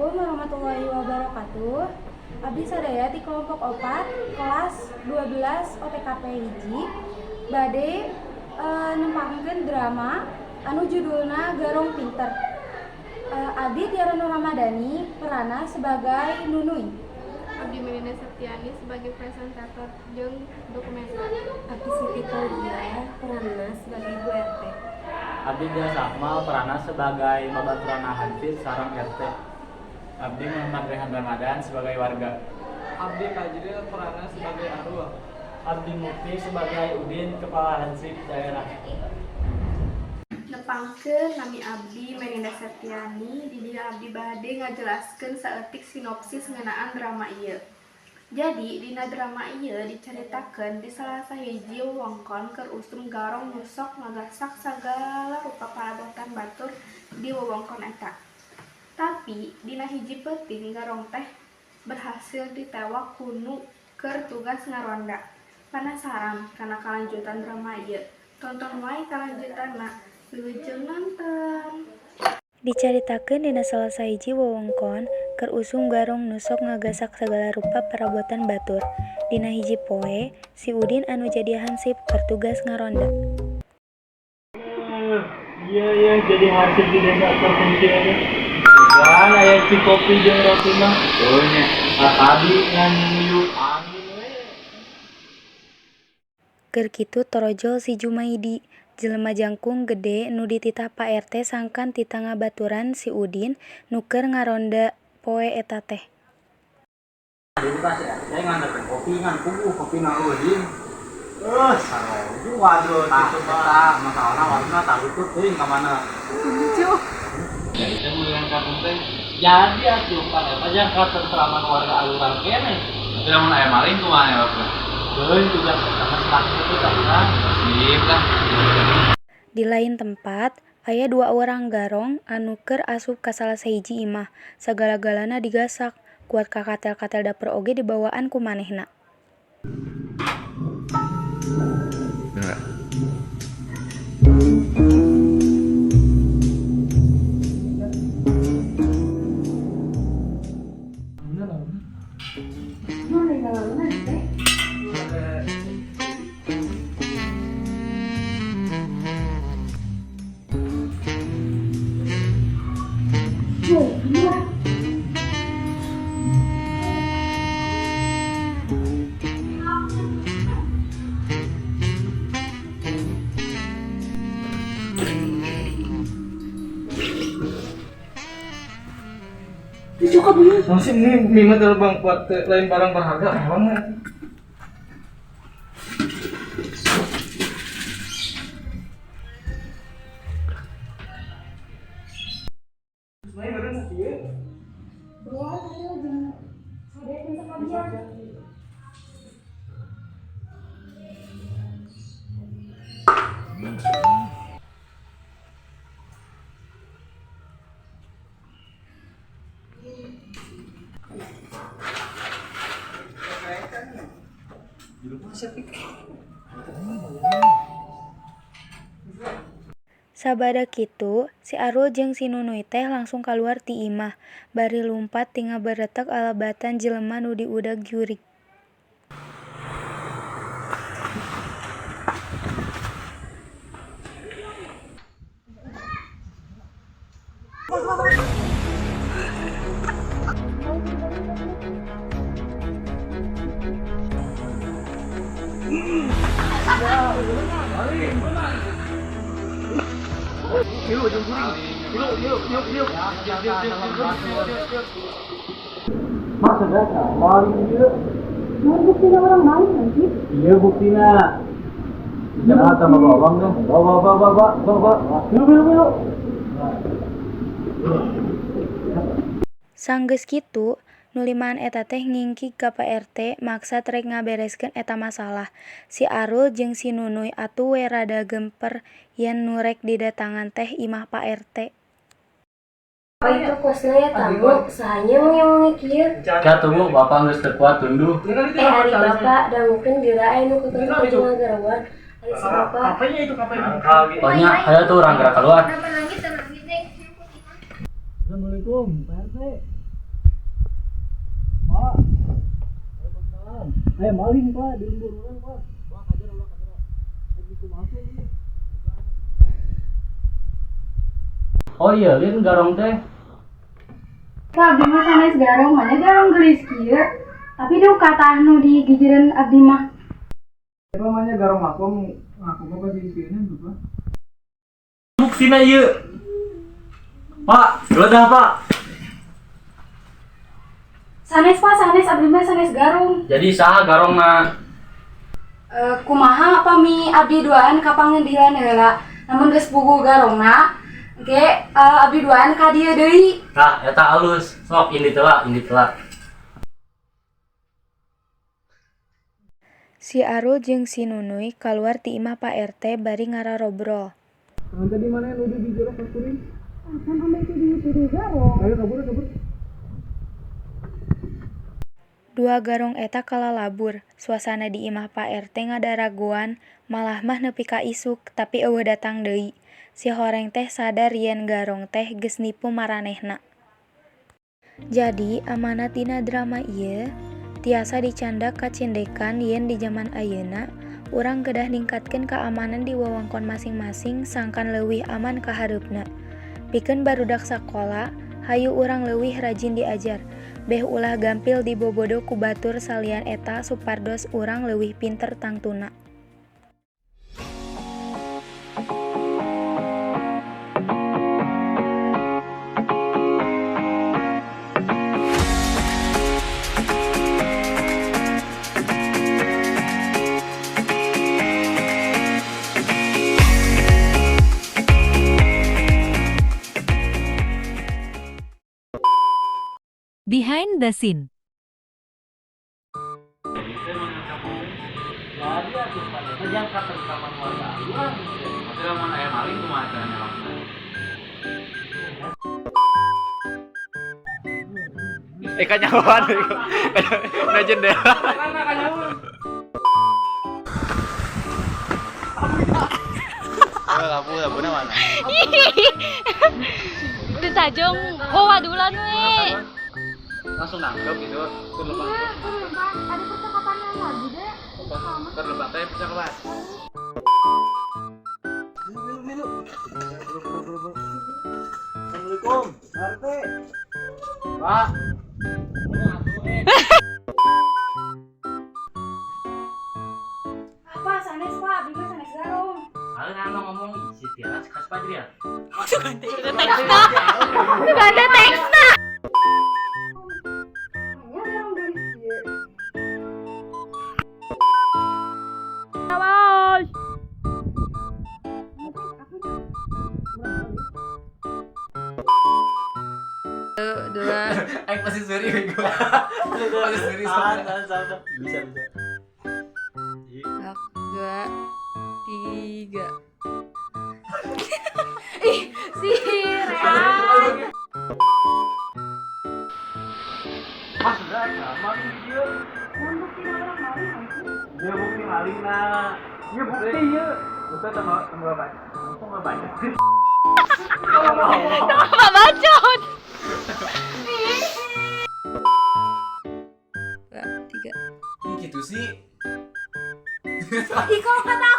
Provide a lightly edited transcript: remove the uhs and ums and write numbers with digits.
Assalamualaikum warahmatullahi wabarakatuh. Abdi sadaya di kelompok 4 kelas 12 OTKP hiji bade nempangkeun drama anu judulna Garong Pinter. Abdi Tiara Nur Ramadhani peranna sebagai Nunuy. Abdi Melinda Septiani sebagai presentator jeung dokumenter. Abdi Siti Taulia peranna sebagai Ibu RT. Abdi Dias Akmal peranna sebagai babaturanna hansip sareng RT. Abdi Muhammad Rehan Ramadan sebagai warga. Abdi Fajril peranna sebagai Arul. Abdi Mukti sebagai Udin, kepala hansip daerah. Nepangkeun, nami abdi Melinda Septiani. Di dieu abdi bade ngajelaskeun saeutik sinopsis ngeunaan drama ieu. Jadi dina drama ieu dicaritakeun di salah sahiji wewengkon keur usum garong nu sok ngagasak sagala rupa parabotan batur di wewengkon eta. Tapi dina hiji peuting garong teh berhasil ditewak ku nu keur tugas ngaronda. Panasaran kana kalanjutan drama ieu? Tonton wae kalanjutanna. Wilujeng nonton. Dicaritakeun dina salah sahiji wewengkon keur usum garong nu sok ngagasak sagala rupa parabotan batur. Dina hiji poe, si Udin anu jadi hansip keur tugas ngaronda. Iya, jadi hansip di desa terpencil teh. Kan aya cikopi jeung roti mah. Oh nya, tadi ngan niup angin we. Keur kitu torojol si Jumaidi, jelema jangkung gede nu dititah Pak RT sangkan titah ngabaturan si Udin nu keur ngaronda poe eta teh. Jadi pas RT nganterkeun kopi ngan puguh kopina eueuh. Saroju waduh kitu mah masalahna warna talutut teuing ka mana. Jadi teh meunang kampung teh jadi atuh pan eta jang katentraman warga aluran keneh. Tapi lamun aya maling kumaha ya, Bapak? Teuing tugas eta mah serahkeun teh ka urang. Sip lah. Di lain tempat, aya dua orang garong anu keur asup ka salah sahiji imah. Sagala-galana digasak, kuat ka katel-katel dapur oge dibawaan ku manehna. Masih ini mima terbang buat lain barang berharga emang ya. Sabada kitu, si Arul jeung si Nunuy teh langsung kaluar ti imah, bari lumpat ti ngaberetek alabatan jelema nu diudag jurig. Maksudnya maling ieu. Mun buktina orang maling hansip. Iya buktina. Jangan tambah bawang dong. Bawa bawa bawa bawa bawa. Yuk yuk yuk. Sanggeus kitu, nu limaan eta teh ngingkig ka Pak RT maksad rek ngabereskeun eta masalah. Si Arul jeung si Nunuy atuh we rada gemper yen nu rek didatangan teh imah Pak RT. Apa itu kosna ya tamu, sahanya wengi-wengi kieu. Ka tunggu bapak geus teu kuat tunduh. Ari bapak dangukeun geura aya nu kekentuk jeung ngagaruan. Ari si bapak. Pokoknya ayo tuh orang gerak keluar. Assalamualaikum, Pak RT. Pak. Aya maling, Pak, di lembur urang, Pak. Wah, kajar ulah kajar. Lagi kumaha sih ieu? Oh iya, lin garong teh. Ka abdi mah sanes garong, mana garong geulis kieu. Tapi duka tah nu digigireun abdi mah. Apa namanya garong aku ngaku apa sih sini tuh, Pak? Buktina ieu. Pak, geledah, Pak. Sanes Pak, sanes abdi mah sanes garong. Jadi saha garongna? E, kumaha pami abdi duaan ka pangadilan heula. Lamun geus puguh garongna, engke abdi duaan ka dieu deui. Tah, eta alus. Sok indit heula, indit heula. Si Arul jeung si Nunuy kaluar ti imah Pak RT bari ngararobrol. Nah, tadi mana yang udah dijorok pas kuring? Kan ambe itu dituduh garong. Ayo kabur, kabur. Dua garong eta kalalabur, suasana di imah Pak RT ngadaragoan, malah mah nepi ka isuk, tapi euweuh datang deui. Si horeng teh sadar yen garong teh geus nipu maranehna. Jadi amanat dina drama ieu tiasa dicandak kacindekan yen di jaman ayeuna urang kedah ningkatkeun keamanan di wewengkon masing-masing sangkan leuwih aman ka hareupna. Pikeun barudak sakola, hayu urang leuwih rajin diajar, beh ulah gampil dibobodo ku batur salian eta supados urang leuwih pinter tangtuna. Behind the scene. Jadi atuh Pak, eta jang katentraman warga urang gitu. Maksudnya lamun aya maling kumaha cara nyelakna? Eh kanyahoan. Na jendela. Ayo labu, labuna mana? Ditajong, oh wadulan we. Langsung nangkep gitu. Terlebang. Ada percakapan lagi deh. Terlebang teh percakapan. Milu, milu. Assalamualaikum, RT. Pak. Apa sanes Pak, abdi mah sanes garong. Ayeuna anu ngomong si Tiara si Kaspa ya. Sugan teh teksna. Nya garong geulis kieu. Dua. Aing pasti seri gua. Pasti seri Ah, sama. Bisa, bisa. Dua, tiga. Si Rehan. Mas, udah, maling ieu. Mun bukti urang maling anjing. Ieu bukti maling na. Ieu bukti ieu. Itu tambah tambah baca. Tambah baca. Apa bacot? Dua, tiga. Ih, gitu sih. Ih, kalau kata